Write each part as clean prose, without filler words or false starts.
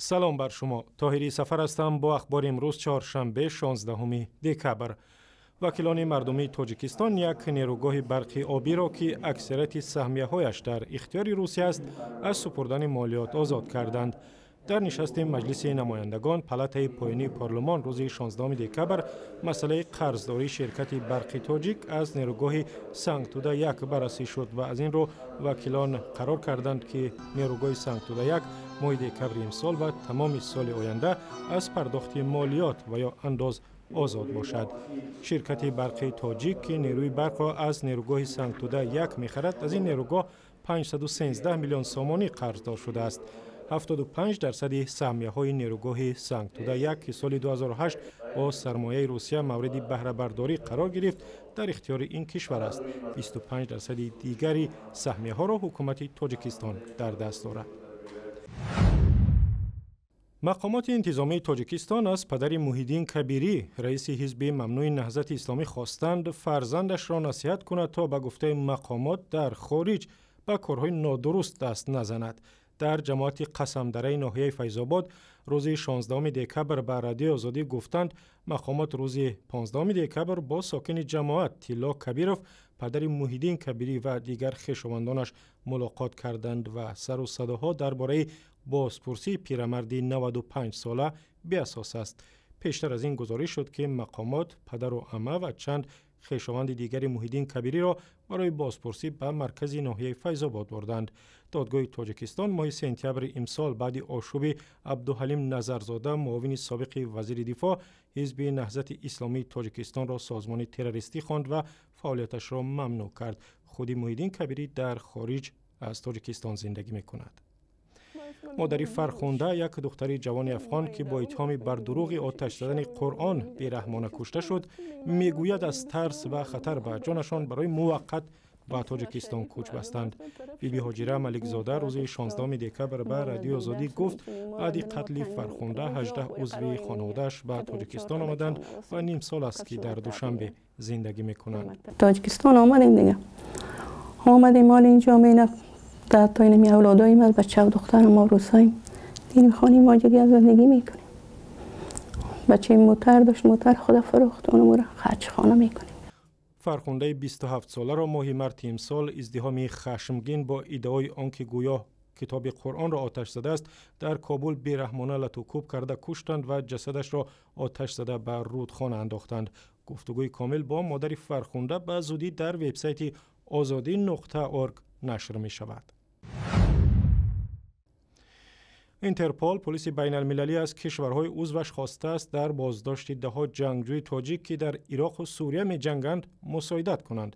Салом бар шумо. Тоҳирӣ Сафар ҳастам бо ахбори имрӯз, чоршанбе, 16 декабр. Вакилони мардумии Тоҷикистон як нерӯгоҳи барқи обиро, ки аксарияти саҳмияҳояш дар ихтиёри Русия аст, аз супурдани молиёт озод карданд. Дар нишасти Маҷлиси намояндагон, палатаи поёнии парлумон, рӯзи 16 декабр масъалаи қарздории ширкати Барқи Тоҷик аз нерӯгоҳи Сангтуда 1 баррасӣ шуд ва аз ин рӯ вакилон қарор карданд, ки нерӯгоҳи Сангтуда 1 моҳи декабри имсол ва тамоми соли оянда аз пардохти молиёт ва ё андоз озод бошад. Ширкати Барқи Тоҷик, ки нерӯи барқро аз нерӯгоҳи Сангтуда 1 мехарад, аз ин нерӯгоҳ 513 миллион сомонӣ қарздор шудааст. 75% саҳмияҳои нерӯгоҳи Сангтуда 1, ки соли 2008 бо сармояи Русия мавриди баҳрабардорӣ қарор гирифт, дар ихтиёри ин кишвар аст. 25% дигари саҳмияҳоро ҳукумати Тоҷикистон дар даст дорад. Мақомоти интизомии Тоҷикистон аз падари Муҳиддин Кабирӣ, раиси ҳизби мамнӯи Наҳзати Исломӣ, хостанд фарзандашро насиҳат кунад, то ба гуфтаи мақомот дар хориҷ ба корҳои нодуруст даст назанад. Дар ҷамоати Қасамдараи ноҳияи Файзобод рӯзи 16 декабр ба Радиои Озодӣ гуфтанд, мақомот рӯзи 15 декабр бо сокини ҷамоат Тилло Кабиров, падари Муҳиддин Кабирӣ ва дигар хешовандонаш мулоқот карданд ва сару садоҳо дар бораи бозпурсии пирамарди 95 сола беасос аст. Пештар аз ин гузориш шуд, ки мақомот падару ама ва чанд хешованди дигари Муҳиддин Кабириро барои бозпурсӣ ба маркази ноҳияи Файзобод бурданд. Додгоҳи Тоҷикистон моҳи сентябри имсол баъди ошӯби Абдуҳалим Назарзода, муовини собиқи вазири дифоъ, ҳизби Наҳзати Исломии Тоҷикистонро созмони террористӣ хонд ва фаъолияташро мамнӯъ кард. Худи Муҳиддин Кабирӣ дар хориҷ аз Тоҷикистон зиндагӣ мекунад. Модари Фархунда, як духтари ҷавони афғон, ки бо иттиҳоми бар дурӯғи оташ задани Қуръон бераҳмона кушта шуд, мегӯяд, аз тарс ва хатар ба ҷонашон барои муваққат ба Тоҷикистон кӯч бастанд. Биби Ҳоҷира Маликзода рӯзи 16 декабр ба Радиои Озодӣ гуфт, баъди қатли Фархунда 18 узви хонаводааш ба Тоҷикистон омаданд ва ним сол аст, ки дар Душанбе зиндагӣ мекунанд. Тоҷикистон омадем дига, омадем, мол инҷо мена تا اینمی اولادایم از بچه و دختر ما روساییم دینیم خانیم ماجری از زندگی میکنیم. بچه موتر داشت، موتر خدا فروخت، اونمو را خرج خانه میکنیم. Фархундаи 27 соларо моҳи марти имсол издиҳоми хашмгин бо иддаои он ки гӯё китоби Қуръонро оташ задааст, дар Кобул бераҳмона латукӯб карда куштанд ва ҷасадашро оташ зада ба рӯдхона андохтанд. Гуфтугӯи комил бо модари Фархунда ба зудӣ дар вебсайти озодӣ.org нашр мешавад. Интерпол, полиси байналмилалӣ, аз кишварҳои узваш хостааст, дар боздошти даҳо ҷангҷӯи тоҷик, ки дар Ироқу Сурия меҷанганд, мусоидат кунанд.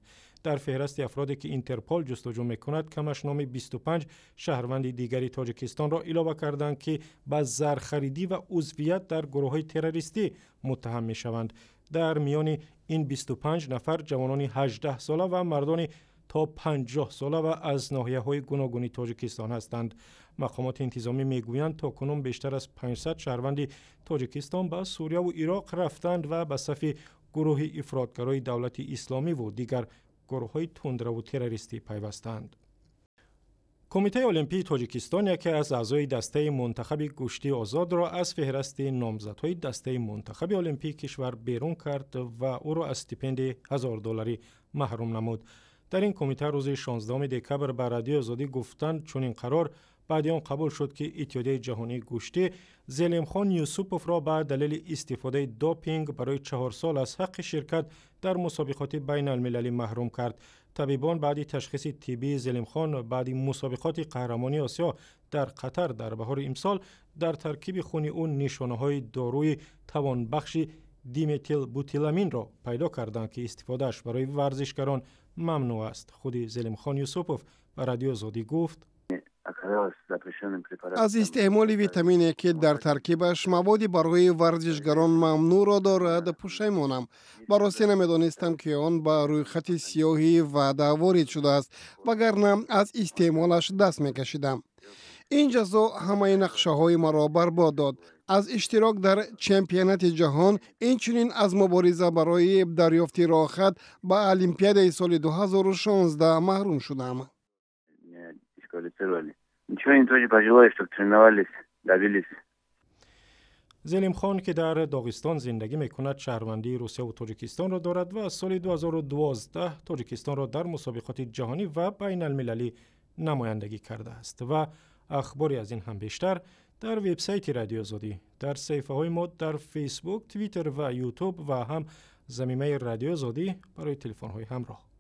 Дар феҳрасти афроде, ки Интерпол ҷустуҷӯ мекунад, камаш номи 25 шаҳрванди дигари Тоҷикистонро илова карданд, ки ба зархаридӣ ва узвият дар гурӯҳҳои террористӣ муттаҳам мешаванд. Дар миёни ин 25 нафар ҷавонони 18 сола ва мардони то 50 сола ва аз ноҳияҳои гуногуни Тоҷикистон ҳастанд. Мақомоти интизомӣ мегӯянд, то кунун бештар аз 500 шаҳрванди Тоҷикистон ба Сурияву Ироқ рафтанд ва ба сафи гурӯҳи ифротгарои Давлати Исломиву дигар гурӯҳҳои тундраву террористӣ пайвастанд. Кумитаи Олимпии Тоҷикистон яке аз аъзои дастаи мунтахаби гӯштии озодро аз феҳрасти номзадҳои дастаи мунтахаби олимпии кишвар берун кард ва ӯро аз стипендияи 1000 долларӣ маҳрум намуд. Дар ин кумита рӯзи 16 декабр ба Радиои Озодӣ гуфтанд, чунин қарор баъди он қабул шуд, ки Иттиҳодияи ҷаҳонии гӯштӣ Зелимхон Юсуповро ба далели истифодаи допинг барои 4 сол аз ҳаққи ширкат дар мусобиқоти байналмилалӣ маҳрум кард. Табибон баъди ташхиси тиббии Зелимхон баъди мусобиқоти қаҳрамонии Осиё дар Қатар дар баҳори имсол дар таркиби хуни ӯ нишонаҳои доруи тавонбахши диметилбутиламинро пайдо карданд, ки истифодааш барои варзишгарон мамнӯъ аст. Худи Зелимхон Юсупов ба Радиои Озодӣ гуфт: Аз истеъмоли витамине, ки дар таркибаш маводи барои варзишгарон мамнӯъро дорад, пушаймонам. Ба ростӣ, намедонистам, ки он ба рӯйхати сиёҳи ВАДА ворид шудааст, вагарна аз истеъмолаш даст мекашидам. Ин ҷазо ҳамаи нақшаҳои маро барбод дод: аз иштирок дар чемпионати ҷаҳон, инчунин аз мубориза барои дарёфти роҳхат ба Олимпиадаи соли 2016 маҳрум шудам. Ничего не тоже пожелаю, чтобы тренировались, добились. Зелимхон, ки дар Доғистон зиндагӣ мекунад, шаҳрвандии Русия ва Тоҷикистонро дорад ва аз соли 2012 Тоҷикистонро дар мусобиқоти ҷаҳонӣ ва байналмилалӣ намояндагӣ кардааст. Ва ахбори аз ин ҳам бештар дар вебсайти Радиои Озодӣ, дар саҳифаҳои мо дар Фейсбук, Твиттер ва Ютуб ва ҳам замимаи Радиои Озодӣ барои телефонҳои ҳамроҳ.